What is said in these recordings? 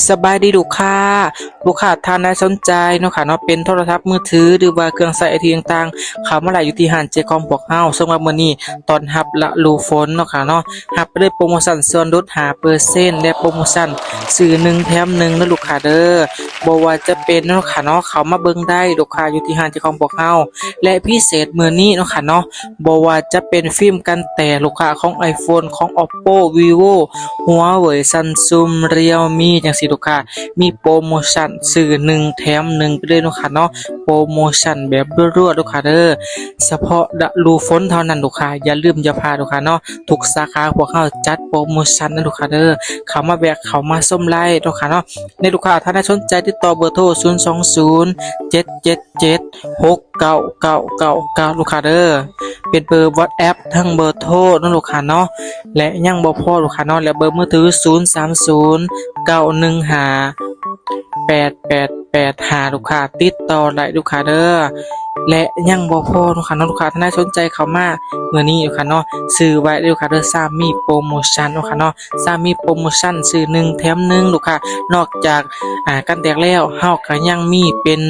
ສະບາຍດີລູກຄ້າ, ລູກຄ້າທ່ານໃດສົນໃຈເນາະຄ່ະເນາະ ເປັນໂທລະສັບມືຖື ຫຼືວ່າເຄື່ອງໃຊ້ໄອທີຕ່າງໆ ເຂົ້າມາໄດ້ຢູ່ທີ່ຮ້ານເຈຄອມພວກເຮົາ. ສຳລັບມື້ນີ້ຕ້ອນຮັບລະດູຝົນເນາະຄ່ະເນາະ, ຮັບໄປເລີຍໂປຣໂມຊັນສ່ວນຫຼຸດຫ້າເປີເຊັນ ແລະ ໂປຣໂມຊັນຊື້ໜຶ່ງແຖມໜຶ່ງເດີລູກຄ້າເດີ. ບໍ່ວ່າຈະເປັນເນາະຄ່ະເນາະ ເຂົ້າມາເບິ່ງໄດ້ລູກຄ້າ ຢູ່ທີ່ຮ້ານເຈຄອມພວກເຮົາ. ແລະ ພິເສດມື້ນີ້ເນາະຄ່ະເນາະ ບໍ່ວ່າຈະເປັນຟິມກັນແຕກລູກຄ້າ ຂອງ iPhone ຂອງ Oppo Vivo Huawei Samsung Realme ຈັ່ງຊີ້ລູກຄ້າ ມີໂປຣໂມຊັນຊື້ໜຶ່ງແຖມໜຶ່ງໄປເລີຍເນາະຄ່ະເນາະ, ໂປຣໂມຊັນແບບລວດໆລູກຄ້າເດີ. ສະເພາະລະດູຝົນເທົ່ານັ້ນລູກຄ້າ ຢ່າລືມຢ່າພາດລູກຄ້າເນາະ, ທຸກສາຂາພວກເຮົາຈັດໂປຣໂມຊັນນະລູກຄ້າເດີ. ເຂົ້າມາແວະ ເຂົ້າມາຊົມໄລເນາະຄ່ະເນາະ. ໃນລູກຄ້າທ່ານໃດສົນໃຈ ຕິດຕໍ່ເບີໂທ ສູນສອງສູນ ເຈັດເຈັດເຈັດ ຫົກເກົ້າເກົ້າເກົ້າເກົ້າ ລູກຄ້າເດີ. ເປັນເບີ WhatsApp ທັງເບີໂທເນາະລູກຄ້າເນາະ ແລະ ຍັງບໍ່ພໍລູກຄ້າເນາະ ແລະ ເບີມືຖື ສູນສາມສູນ ເກົ້າໜຶ່ງຫ້າ ແປດແປດແປດຫ້າ ລູກຄ້າ ຕິດຕໍ່ໄດ້ລູກຄ້າເດີ. ແລະ ຍັງບໍ່ພໍລູກຄ້າເນາະ ລູກຄ້າທ່ານໃດສົນໃຈເຂົ້າມາມື້ນີ້ລູກຄ້າເນາະ ຊື້ໄວ້ເດີລູກຄ້າເດີ. ຊາມມີໂປຣໂມຊັນເນາະຄ່ະເນາະ, ຊາມມີໂປຣໂມຊັນຊື້ໜຶ່ງແຖມໜຶ່ງລູກຄ້າ. ນອກຈາກ ອ່າ ກັນແຕກແລ້ວ ເຮົາກໍຍັງມີເປັນ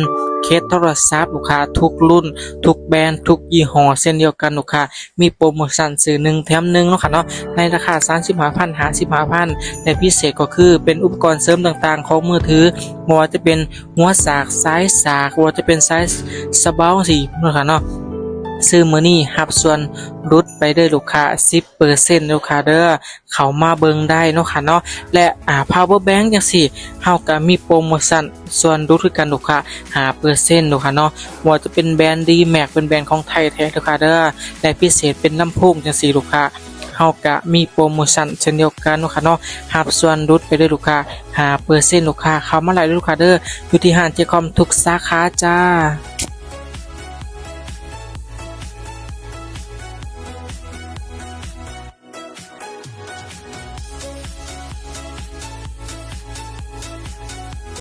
ເຄສໂທລະສັບລູກຄ້າ ທຸກລຸ້ນ ທຸກແບຣນ ທຸກຍີ່ຫໍ້ເຊັ່ນດຽວກັນລູກຄ້າ. ມີໂປຣໂມຊັນຊື້ໜຶ່ງແຖມໜຶ່ງເນາະຄ່ະເນາະ ໃນລາຄາສາມສິບຫ້າພັນ ຫ້າສິບຫ້າພັນ ແລະ ພິເສດກໍຄືເປັນອຸປະກອນເສີມຕ່າງໆຂອງມືຖື ບໍ່ວ່າຈະເປັນຫົວສາກ ສາຍສາກ ບໍ່ວ່າຈະເປັນສາຍສະເບົາ ຈັ່ງຊີ້ເນາະຄ່ະເນາະ. ຊື້ມື້ນີ້ຮັບສ່ວນຫຼຸດໄປເລີຍລູກຄ້າ ສິບເປີເຊັນລູກຄ້າເດີ. ເຂົ້າມາເບິ່ງໄດ້ເນາະຄ່ະເນາະ ແລະ ອ່າ ພາວເວີແບັງຈັ່ງຊີ້ ເຮົາກໍມີໂປຣໂມຊັນສ່ວນຫຼຸດຄືກັນລູກຄ້າ ຫ້າເປີເຊັນລູກຄ້າເນາະ. ບໍ່ວ່າຈະເປັນແບຣນ D-Max ເປັນແບຣນຂອງໄທແທ້ລູກຄ້າເດີ ແລະ ພິເສດເປັນລຳໂພງຈັ່ງຊີ້ລູກຄ້າ ເຮົາກະມີໂປຣໂມຊັນເຊັ່ນດຽວກັນເນາະຄ່ະເນາະ, ຮັບສ່ວນຫຼຸດໄປເລີຍລູກຄ້າ ຫ້າເປີເຊັນລູກຄ້າ. ເຂົ້າມາໄດ້ເລີຍລູກຄ້າເດີ ຢູ່ທີ່ຮ້ານເຈຄອມທຸກສາຂາຈ້າ.